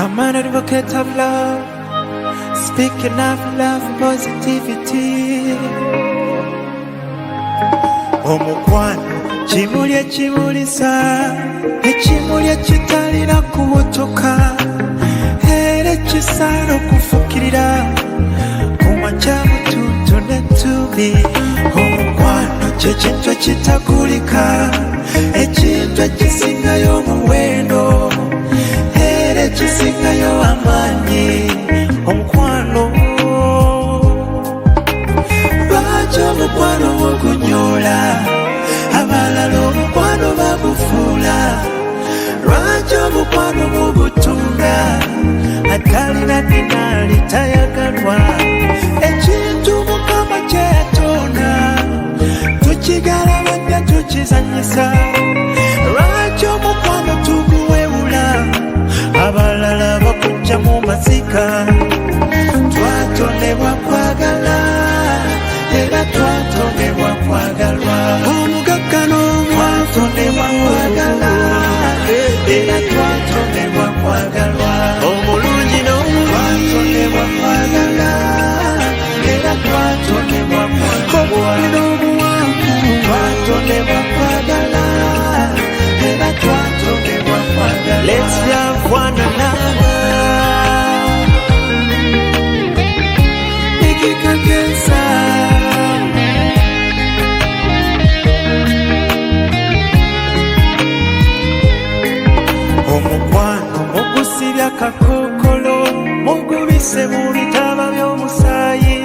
I'm an advocate of love, speaking of love, positivity. Omukwano kimuli ekimulisa, ekimuli ekitalina kubutuka, era ekisaana okufukirira ku makya, butuutu n'ettubi. Omukwano kyekintu ekitagulika, ekintu ekisingayo omuwendo, era ekisingayo amaanyi, omukwano. Lwaki omukwano mugunyola, abalala omukwano bagufuula? Lwaki omukwano mugutunda, atalina dinaali tayagalwa? Ekintu Mukama kyeyatonda tukigalabanya, tukizanyisa. Lwaki omukwano tuguwewula, abalala bakujja mu masika? Twatondebwa kwagala, era twatondebwa kwagalwa. Omugagga n'omwatondebwa kwagala, era twatondebwa kwagalwa. Omulungi n'omwatondebwa kwagala, era twatondebwa kwagalwa. N'omuwanvu twatondebwa kwagala, era twatondebwa kwagalwa. Let's love one another. Nikikagesa. Omukwano mugusibya akakookolo, mugubise mu bitaba by'omusaayi,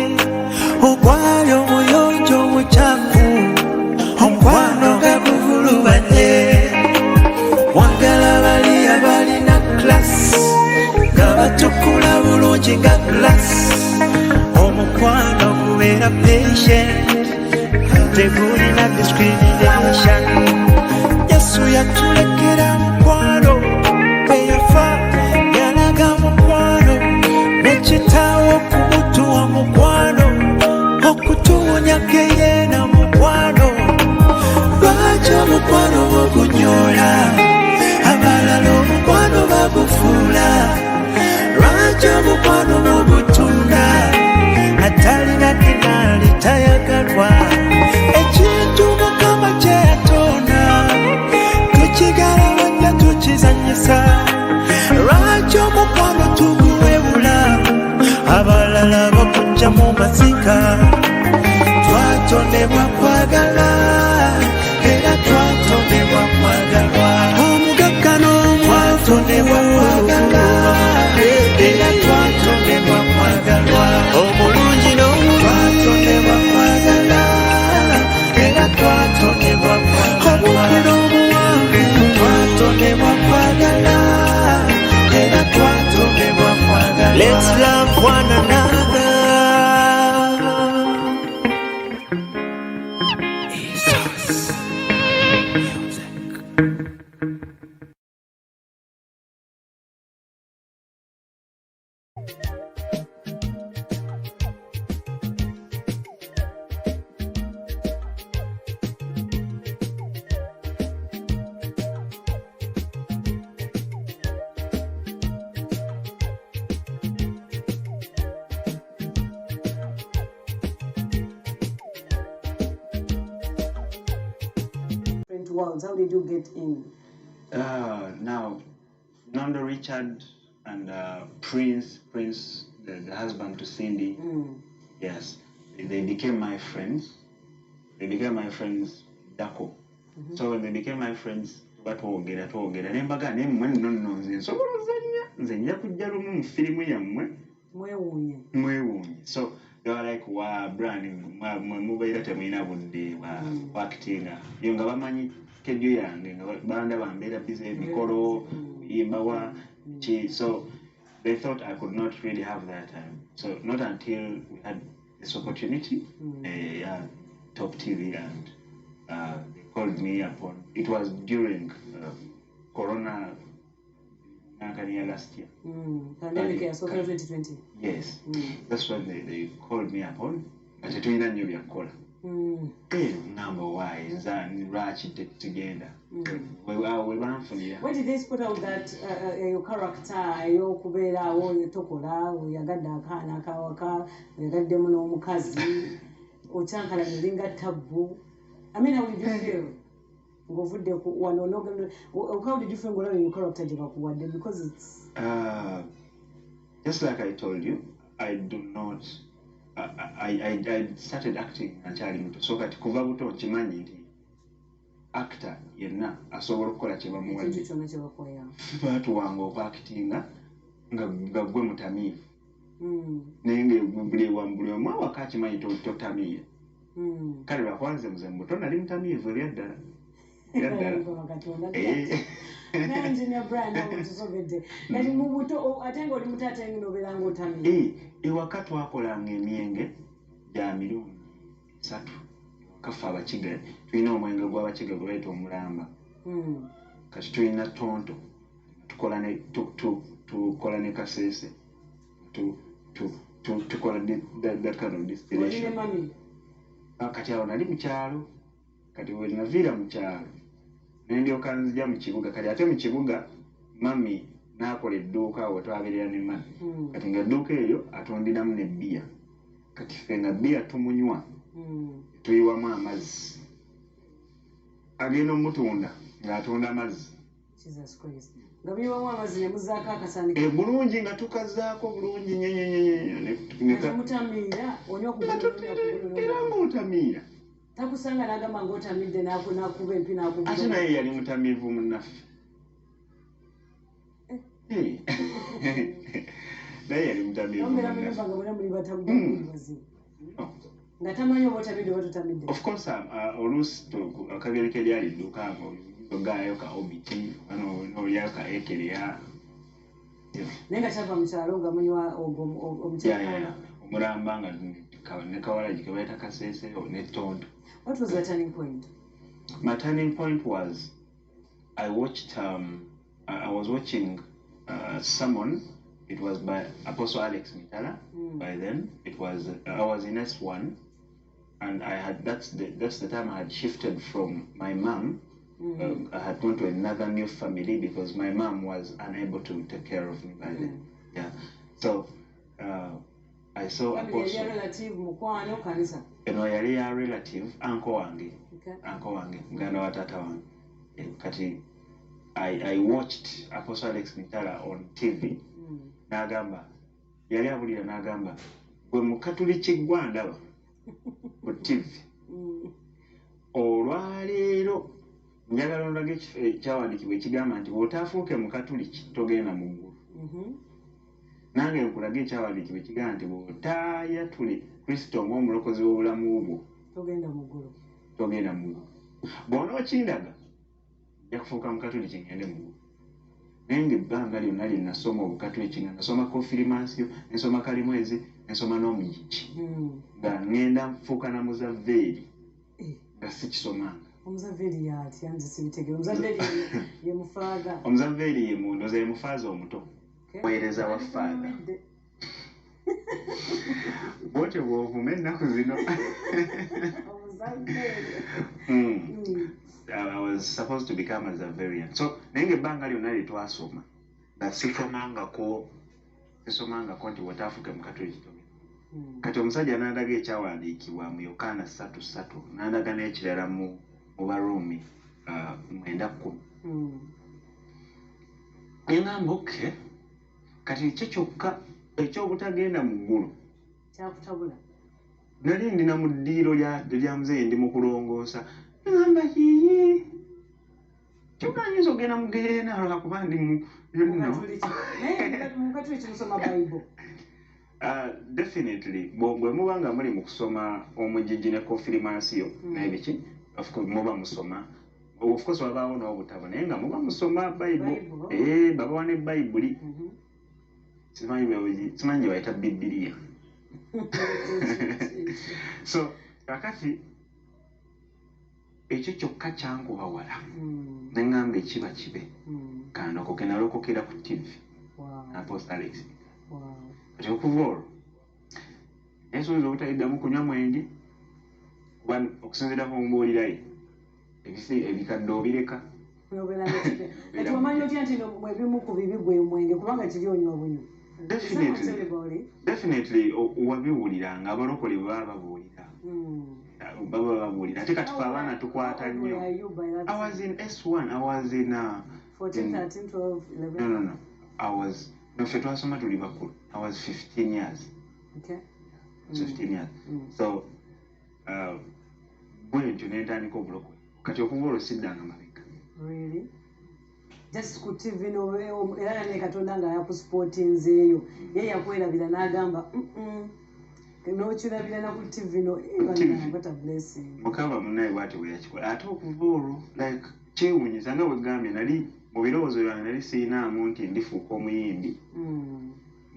ogwali omuyonjo omukyafu, omukwano nga guvulubanye. Mwagala bali abalina class, nga batukula bulungi nga glass. Omukwano gubeera patient, tegulina discrimination. Yesu yatulekera mukwano, bwe yafa yalaga mukwano, ne Kitaawo okumutuwa mukwano, okutuwonya geyeena mukwano. Lwaki omukwano mugunyola, abalala omukwano bagufuula? Lwaki omukwano mugutunda, atalina dinaali tayagalwa? Ekintu Mukama kyeyatonda tukigalabanya, tukizanyisa. Lwaki omukwano tuguwewula, abalala bakujja mu masika? Twatondebwa kwagala, era twatondebwa kwagalwa. Omugagga n'omwatondebwa kwagala, era twatondebwa kwagalwa. Omulungi n'omwatondebwa kwagala, era twatondebwa kwagalwa. N'omuwanvu twatondebwa kwagala, era twatondebwa kwagalwa. Let's love one another. Jesus Music. Different worlds. How did you get in? Now, Nando Richard and Prince, the husband to Cindy, yes, they became my friends. They became my friends, Dako. So when they became my friends, tuba twogera twogera ne mbaga naye mmwe nno nno nze nsobola ozannya, nze nja kujja lumu mu firimu yammwe. Mwewuunye. Mwewuunye. So they were like, "Wa Brian, mwe mubeera temulina budde bwa actinga." Yo nga bamanyi schedule yange, nga bandaba mbeera busy, emikolo, kuyimba wa ki. So they thought I could not really have that time. So not until we had this opportunity, yeah, Top TV, and they called me upon. It was during Corona Nakania last year. Pandemic yasooka 2020. Yes, that's when they called me upon. Nga tetulina nnyo byakukola. Ngamba why nza lwaki tetugenda? Awo we banfunira. Where did they spot out that your character ey'okubeeraawo tokola, oyagadde akaana akawaka, oyagaddemu n'omukazi, okyankalanye olinga tabbu? I mean, how did you feel ng'ovudde ku wano how did you feel ng'olaba your character gye bakuwadde, because it's Just like I told you, I do not I started acting nga nkyali muto, so kati kuva buto nkimanyi nti actor yenna asobola okukola kye bamuwadde. Ekintu kyonna kye bakuwaya. Baatuwanga okwakitinga nga gwe mutamiivu, naye nga buli omu awaka akimanyi totamiira. Kale lwakuba nze muze muto nali mutamiivu ebyaddala ebyaddala. Mukama Katonda. Eh. Naye Engineer Brian, awo tusobedde. Kati mu buto ate ng'oli muto, ate ng'obeera ng'otamiira. Eh, ewaka twakolanga emyenge gya mirundi 3. Ewaka ffe Abakiga tulina omwenge gw'Abakiga gwe bayita omulamba. Kati tulina tonto, tukola ne tukola ne kasese, tukola that kind of Oli ne distillation. mami? Ah, kati awo nali mu kyalo. Kati we naviira mu kyalo nendyoka nzija mu kibuga. Kati ate mu kibuga mami n'akola edduuka awo twabeerera ne mami. Kati nga edduuka eryo atundiramu ne bbiya. Kati ffe nga bbiya tumunywa, tuyiwamu amazzi, agenda omutunda ng'atunda amazzi. Jesus Christ, nga biyiwamu amazzi ne muzaako akasaaniko? E, bulungi, nga tukazaako bulungi nnyo nnyo nnyo nnyo Nga temutamiira, onywa ku nga guno, n'onywa ku guno, era n'onywa. ng'otamiira. Takusanga n'agamba ng'otamidde, n'akuba empi n'akuba? Ate naye yali mutamiivu munnaffe. Eh. Naye yali mutamiivu Namubeera mu munnaffe. nyumba nga mwena muli batamuli bazibu? No. Nga tamanyi oba otamidde oba totamidde? Of course, oluusi akageri ke lyali dduuka nga ogaayo ka obiti oba n'olyayo ka ekereya. Naye nga kyava mu kyalo nga munywa ogwo omukyala? Omulamba nga ne kawalagi ke bayita kaseese ne tonto. What was the turning point? My turning point was I watched I was watching sermon. It was by Apostle Alex Mitala. By then it was I was in S1, and I had that's the time I had shifted from my mom. I had gone to another new family because my mom was unable to take care of me by then. Yeah. So I saw Family yali ya Apostle. Relative, mukwano, kanisa? Eno yali ya relative, uncle wange. Okay. Uncle wange, muganda wa taata wange. Eh, kati I watched Apostle Alex Mitala on TV. N'agamba, yali abulira n'agamba, gwe mukatuliki gwa ndaba ku TV, olwaleero njagala ondage ekyawandiikibwa ekigamba nti bw'otaafuuke mukatuliki togenda mu ggulu. Nange nkulage ekyawandiikibwa ekigamba nti bw'otaayatule Kristo ng'omulokozi w'obulamu bwo, togenda mu ggulu. Togenda mu ggulu. Bw'onookindaga nja kufuuka mukatuliki ngende mu ggulu. Naye ng'ebbanga lyonna lye nasoma obukatuliki, nga nasoma konfirimansiyo, nensoma kalimwezi, nensoma n'omugigi, nga ŋŋenda nfuuka na muzaveeri, Eh, nga sikisomanga. Omuzaveeri yaatya? Nze sibitegere. Omuzaveeri ye mufaather? Omuzaveeri ye mundoza ye mufaaza omuto. Okay. Muweereza wa faather. Alikunyumidde. Bwotyo bw'ovuma ennaku zino. Omuzaveeri. I was supposed to become a Xaverian. So naye ng'ebbanga lyonna lye twasoma nga sisomangako nti bw'otaafuuke mukatuliki togenda. Kati omusajja n'andaga ekyawandiikibwa mu Yokaana 3:3, n'andaga n'ekirala mu Baruumi 9:10. Neŋŋamba okay, kati ekyo kyokka ekyobutagenda mu ggulu Kyakutabula. Nali ndina mu ddiiro lya muzeeyi, ndi mu kulongoosa, neŋŋamba yiyi, kyokka nyinza ogenda mu geyeena lwakuba ndi mu you know. Mukatuliki. Naye mukatuliki musoma Bible? Definitely bwe muba nga muli mu kusoma omugigi ne konfirimansiyo n'ebiki, of course muba musoma, of course wabaawo n'obutabo, naye nga muba musoma Bible. Bible. Eh, babawa ne Bayibuli. Simanyi gye bayita Bibiriya. So kakati ekyo kyokka kyankuba wala, neŋŋamba ekiba kibe, kandokoke. Nalokokera ku TV, Apostle Alex. Kati okuva olwo nesuubiza obutayiddamu kunywa mwenge. Kuba okusinziira ku mbuuliraye, ebikadde obireka. Nobeera n'ekipya. Kati omanyi otya nti no ebimu ku bibi gwe mwenge, kubanga kiri onywa bunywi? Definitely. Someone tell about it. Definitely, wabiwulira nga abalokole bwe baba babuulira. Baba babuulira, ate kati fe abaana tukwata How old nnyo. were you by that I was time? in S1. I was in 14, 13, 12, 11? No, I was, no, ffe twasoma tuli bakulu. I was 15 years. 15 years. So bwe ntyo nentandika obulokole. Kati okuva olwo siddanga mabega. Really? Just ku TV era ne Katonda nga yakusupportinzeeyo, ye yakwerabira n'agamba, N'okirabira na ku TV no. Ku TV. What a blessing. Mukama munnaye bw'atyo bwe yakikola. Ate okuva olwo, like, kyewuunyisa nga bwe gambye, nali mu birowoozo byange nali siinaamu nti ndifuuka omuyimbi,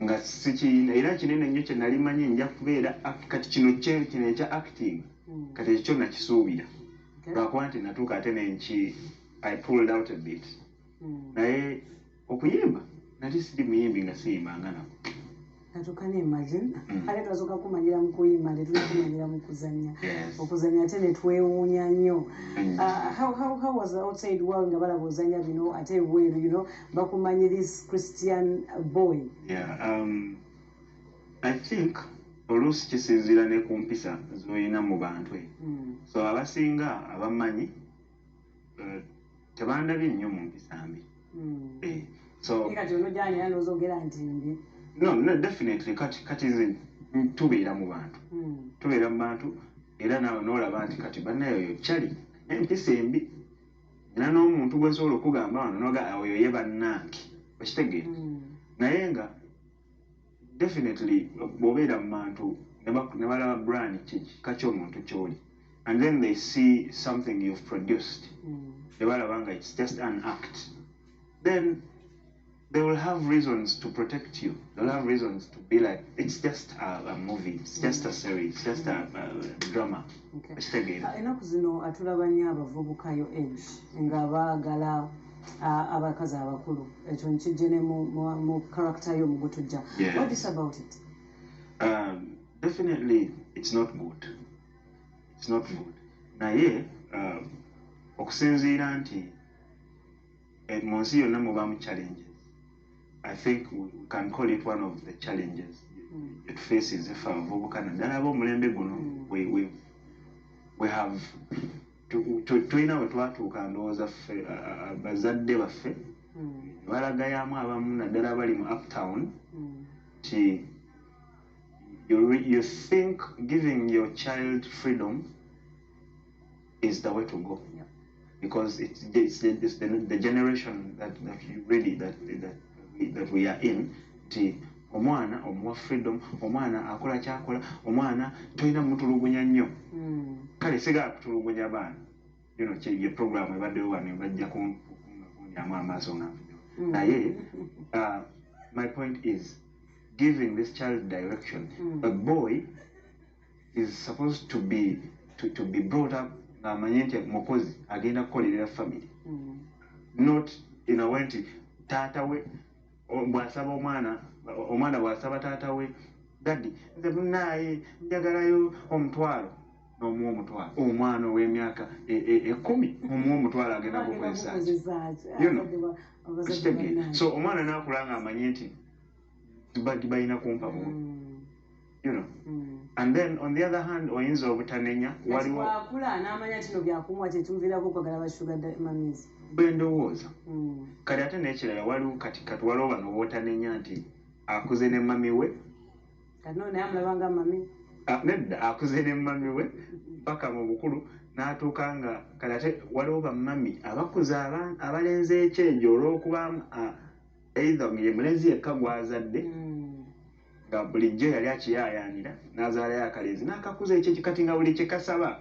nga sikiyina. Era kinene nnyo kye nali manyi, nja kubeera kati kino kino ekya acting. Kati ekyo nakisuubira, lwakuba nti natuuka ate nenki, I pulled out a bit. Naye okuyimba nali siri muyimbi, nga siyimbanga nako. Katuka ne imagine, ate twasooka kumanyira mu kuyimba, tetunakumanyira mu kuzannya. Okuzannya ate ne twewuunya nnyo. How was the outside world nga balaba ozannya bino, ate ebweru bakumanyi this Christian boy? Yeah, I think oluusi kisinziira ne ku mpisa z'olina mu bantu eyo. So abasinga abamanyi tebandabye nnyo mu mpisa mbi. So Naye kati onojjanya era n'ozogera nti mbi. No, definitely. Kati nze tubeera mu bantu. Tubeera mu bantu, era naawe n'olaba nti kati bannaye oyo kyali empisa embi, era n'omuntu gwe nsobola okugamba wano noga oyo ye bannange, okitegeera? Naye nga definitely bw'obeera mu bantu ne balaba brand, kika ky'omuntu ky'oli, and then they see something you've produced, ne balaba nga it's just an act, then they will have reasons to protect you. They'll have reasons to be like, it's just a movie, it's just a series, it's just a drama. Okitegeera? Ah, ennaku zino atulaba nnyo abavubuka yo age nga baagala abakazi abakulu. Ekyo nkijje ne mu character yo mugutujja. What is about it? Definitely it's not good, it's not good. Naye okusinziira nti mu nsi yonna mubaamu challenges, I think we can call it one of the challenges it faces ife abavubuka, naddala ab'omulembe guno. We have tulina we twatuuka, ndowooza ffe bazadde baffe ne balagayamu abamu, naddala abali mu uptown, nti you think giving your child freedom is the way to go, because it's the generation that you really that we are in, nti omwana omuwa freedom, omwana akola kyakola, omwana tolina mutulugunya nnyo. Kale sigala kutulugunya baana. Ye program ebaddewo wano, bajja kundyamu amaaso nga nvuddewo. Naye my point is giving this child direction. A boy is supposed to be brought up ng'amanye nti mukozi, agenda kukolerera family, not in a way nti taata we bw'asaba omwana, omwana bw'asaba taata we, "Daddy, nze munaaye njagalayo omutwalo," n'omuwa omutwalo. Omwana ow'emyaka 10 omuwa omutwalo, agenda kukozesa ki? Okitegeera? So omwana n'akula nga amanye nti balina kumpa buwi. And then on the other hand, oyinza obutanenya, waliwo wakula n'amanya kino byakumwa, kyekimuviirako okwagala ba sugar mummies. Bwe ndowooza. Kati ate n'ekirala, waliwo kati waliwo bano bootanenya nti akuze ne mummy we. Kati no naye amulaba nga mummy. Ah, nedda, akuze ne mummy we paka mu bukulu n'atuuka nga kati ate waliwo bamummy abakuza abalenzi ekyejo olw'okuba either ye mulenzi yekka gw'azadde, nga bulijjo yali akiyaayaanira, n'azaalayo akalenzi n'akakuza ekyejo, kati nga buli kyekasaba.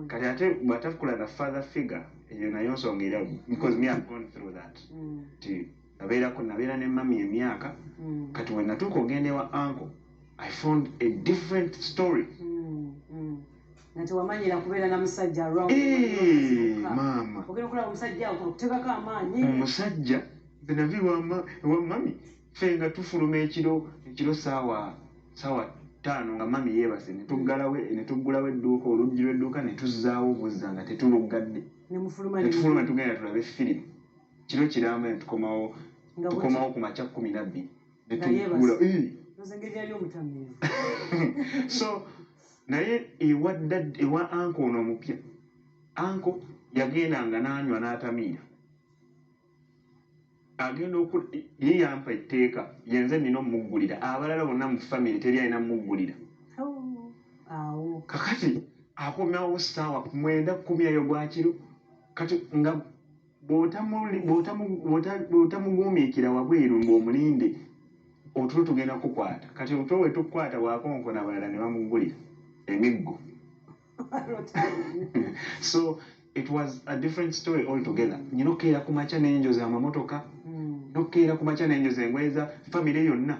Kati ate bw'atakula na father figure, eyo nayo nsonga era, because me, I've gone through that, nti nabeerako, nabeera ne mummy emyaka. Kati we natuuka ogenda ewa uncle, I found a different story. Nga tewamanyira kubeera na musajja. Maama. Ogenda okulaba omusajja awo akuteekako amaanyi. Omusajja, nze nava ewa mummy, ffe nga tufuluma ekiro, ekiro saawa 5 nga mami yeebase, ne tuggalawo, ne tuggulawo edduuka, oluggi lw'edduuka ne tuzzaawo buzza nga tetuluggadde, ne mufuluma. Ne tufuluma, ne tugenda tulabe firimu kiro kiramba, ne tukomawo. Nga Tukomawo ku makya 12 ne Nga tuggula. yeebase. Eh. Nze engeri yali omutamiivu. So naye ewa ewa uncle ono omupya, uncle yagendanga n'anywa n'atamiira, agenda oku ye yampa etteeka, yenze nina omuggulira, abalala bonna mu family teri alina muggulira. Oh, awo. Kakati akomawo ssaawa 9, 10 eyo gwakiro. Kati nga bw'otamugumiikira wabweru ng'omulinde, otulo tugenda kukwata. Kati otulo bwe tukukwata, bwakonkona, abalala ne bamuggulira emiggo. So it was a different story altogether. Nyina okukeera ku makya nenjoza amamotoka, nokukeera ku makya nenjoza engoye za famire yonna,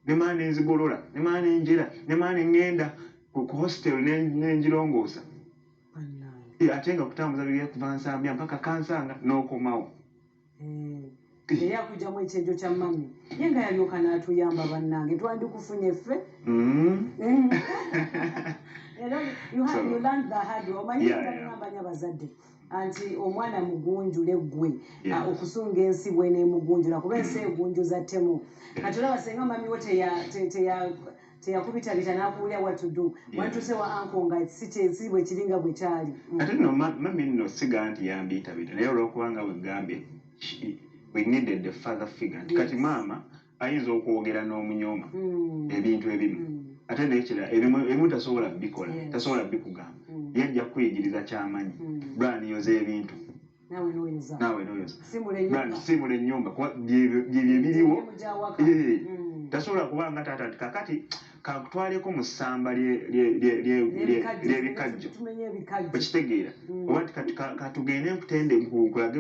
nemala nenzigolola, nemala nenjera, nemala neŋŋenda ku hostel nengirongoosa. Bannange. Eh, ate nga kutambuza bigere kuva Nsambya mpaka Kansanga n'okomawo. Eh, yali akugyamu ekyejo kya mami ye nga yalyoka n'atuyamba. Bannange, twandikufunye ffe. Era you learned the hard way. Omanyi, ngamba nnyo abazadde anti omwana mugunjule ggwe. Ah, okusunga ensi bweneemugunjula, kuba ensi egunjuza ttemu. Kati olaba senga mami wo teyakubitabita n'akuwulira what to do, wantuse wa uncle nga si bwe kiri nga bwe kyali. Ate nno mami nno siga nti yambiitabita, naye olwokubanga bwegambye we needed the father figure, nti kati maama ayinza okwogera n'omunyooma ebintu ebimu, ate nekirala ebimu tasobola bikola, tasobola bikugamba. Yajja kukuyigiriza kyamanyi. Brian, yoza ebintu. Naawe n'oyoza. Naawe noyoza. Simula Brian, ennyumba. Simula ennyumba, kuba byebyo ebiriwo. Gyawaka. Eh, tasobola kubanga taata nti kakati kankutwaleko mu ssamba N'ebikajjo. ly'ebikajjo. Tumenye ebikajjo. Okitegeera? Oba nti kati katugende nkutende nkulage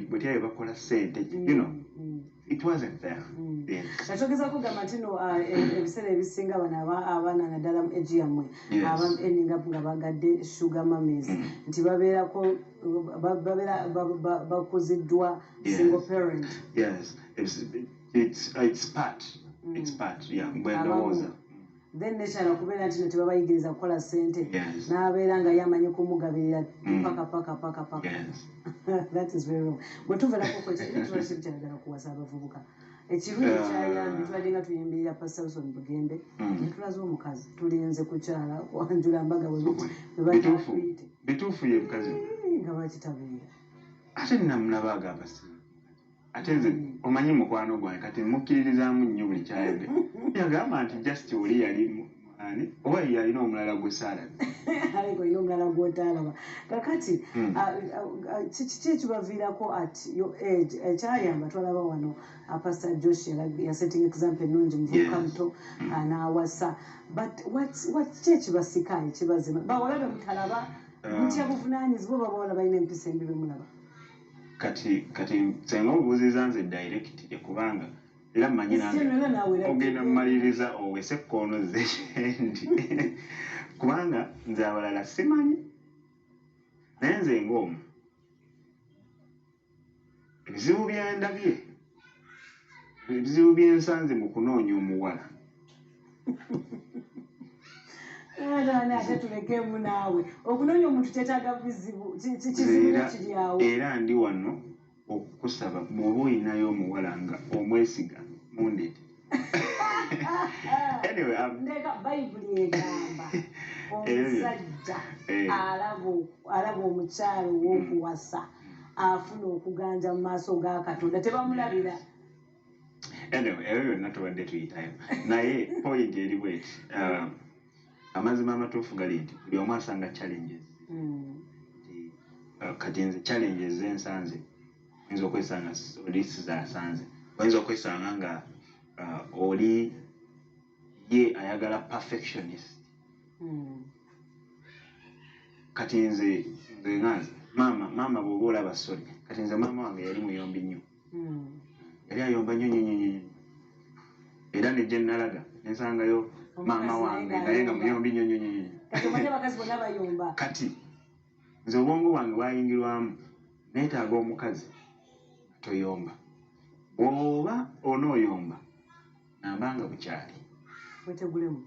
bwetyabe bakola ssente. It wasn't there. Yes. Kyatogeza kugamba nti no, ah, ebiseera ebisinga bano abaana naddala mu age yammwe aba ending up nga bagadde sugar mummies, nti babeerako babeera bakuziddwa single parent. Yes, it's part, yeah, bwe ndowooza. Then nekyala kubeera nti no tebabayigiriza kukola ssente, n'abeera nga yamanyi kumugabirira paka paka paka paka. That is very wrong. Bwe tuverako kwekyo, kyagala kuwasa abavubuka ekirungi kyayambye, tubadde nga tuyimbirira Pastor Wilson Bugembe, netulaze omukazi, tulinze kukyala kwanjula mbaga bwe Bituufu. Bwe Bituufu, ye mukazi. Nga lwakitabeera? Ate namulaba agamba si, ate nze omanyi mukwano gwange, kati mukkiririzaamu nnyo buli kyayogera. Yagamba nti just oli yali ani oba yalina omulala gwe saalabye. Aliko olina omulala gw'otaalaba. Kakati kiki ekibaviirako at your age ekyayamba? Twalaba wano, Pastor Josh yasetting example ennungi, muvubuka muto n'awasa, but ki ekibasika, ekibazima bawala be mutalaba? Mutya buvunaanyizibwa oba bawala balina empisa embi bemulaba? Kati senga obuuziza nze directly, kubanga era mmanyi nange Era naawe era ogenda mumaliriza owese koono zekyendi, kubanga nze abalala simanyi, naye nze ng'omu ebizibu byendabye, ebizibu byensanze mu kunoonya omuwala. Ate ate tulekemu naawe, okunoonya omuntu kyetaaga bizibu kizibu kiri awo. Era ndi wano okukusaba, bw'oba oyinayo omuwala nga omwesiga, mundeete. Anyway, Ndeka, Bayibuli egamba omusajja alaba omukyalo ow'okuwasa afuna okuganja mu maaso ga Katonda, tebamulabira. Anyway, ebyo byonna tubadde tuyitayo, naye point eri bweti. Amazima amatuufu gali nti buli omu asanga challenges. Nti, kati nze challenges zensanze, oyinza okwesanga oli sizasanze, oyinza okwesanga nga oli ye ayagala perfectionist. Kati nze nga nze maama bw'oba olaba, sorry, kati nze maama wange yali muyombi nnyo. Yali ayomba nnyo nnyo nnyo nnyo, era ne gye nalaga nensangayo maama Omukazi wange naye naye nga ng'ayomba. muyombi nnyo nnyo nnyo nnyo. Kati omanyi abakazi bonna bayomba. Kati nze obwongo bwange bwayingirwamu, neetaaga omukazi toyomba, bw'oba onooyomba nambanga bukyali. Wetegulemu.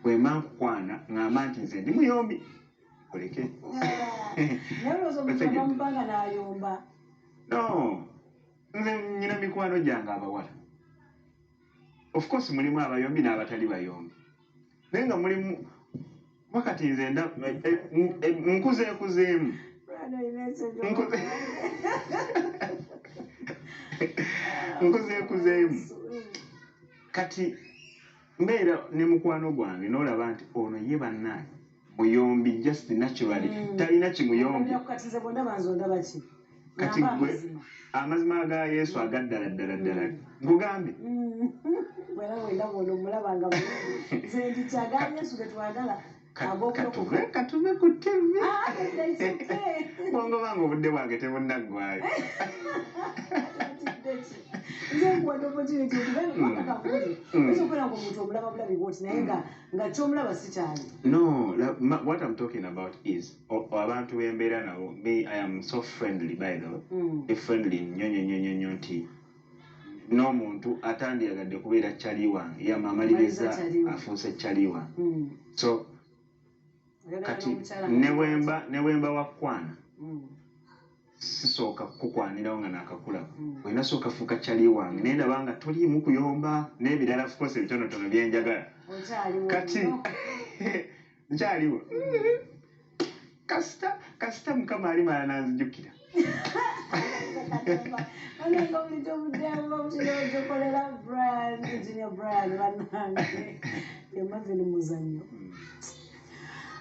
Bwemba nkukwana, ŋŋamba nti nze ndi muyombi, oleke. Naye olowooza omuntu Otegedde. ava mu bbanga n'ayomba? No, nze nyina mikwano gyange abawala. Of course mulimu abayombi n'abatali bayombi, naye nga mulimu wakati nze nkuzeekuzeemu. Brian, olina ekyejo. Nkuzeekuzeemu. Kati mbeera ne mukwano gwange, n'olaba nti ono ye bannange muyombi, just naturally, talina kimuyombi. Kati nze bwondaba, nze ondaba ki? Kati Ngamba gwe amazima. Amazima ga Yesu agaddala ddala ddala nkugambe. Bwera bwendaba ono, omulaba nga mulungi. Nze ndi kyaga Yesu ge twagala ag'okulokoka. Katuve ku TV. Ah, it's okay. Bwongo bange obudde bwange tebunnaggwayo. Atidde ki? Nze nkuwadde opportunity okugenda kubanga kankubulire, oyinza okubeera nga omuntu omulaba bulabi bwoti, naye nga kyomulaba si kyali. No, what I'm talking about is abantu bembeera nabo. Me, I am so friendly, by the way. Ndi friendly nnyo nnyo nnyo nnyo nnyo, nti n'omuntu atandiyagadde kubeera kyali wange yamamaliriza Maliriza kyali we. Afuuse kyali wange. So Oyagala kati n'omukyala ne bwemba wakwana, sisooka kukukwanirawo nga nakakulaba. Olina sooka fuuka kyali wange, naye ndaba nga toliimu kuyomba n'ebirala, of course ebitonotono byenjagala. Okyaliwo Kati nnyo. Nkyaliwo. Kasita Mukama alimala nanzijukira. Banange, bulijjo buddeewo bukirojokolera Brian, Engineer Brian. Bannange, ye Marvin muzannyo.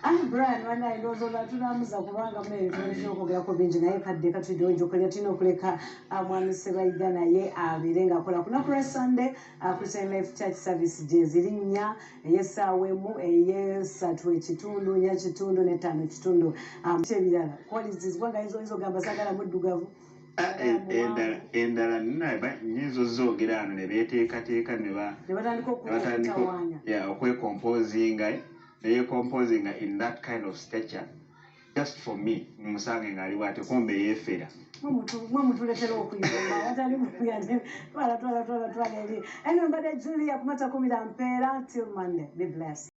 Ah, Brian, bannange, ndowooza olwa tunamuza kubanga mere tulina okwogerako bingi, naye kadde katuliddewo njokolera. Tulina okuleka mwami Sebayiga naye abeere ng'akola ku lunaku lwa Sunday. Christian Life Church service gye ziri nnya: ey'essaawa 1, ey'esatu ekitundu, 4 kitundu, n'ettaano kitundu. Ki ebirala, qualities? Kubanga oyinza ogamba saagala muddugavu. Ah, endala nnyinza ozoogera ano ne beeteekateeka ne ne batandika ne batandika okutawaanya. Yeah, okwecomposinga, neyecomposinga in that kind of stature just for me, musange ng'aliwo ate kumbe yeefera. Mwe mutuletera okuyomba awatali kuya. Twala, twala, twala, twala eri. Anyway, mbadde Julia kumata 10 mpeera. Till Monday, be blessed.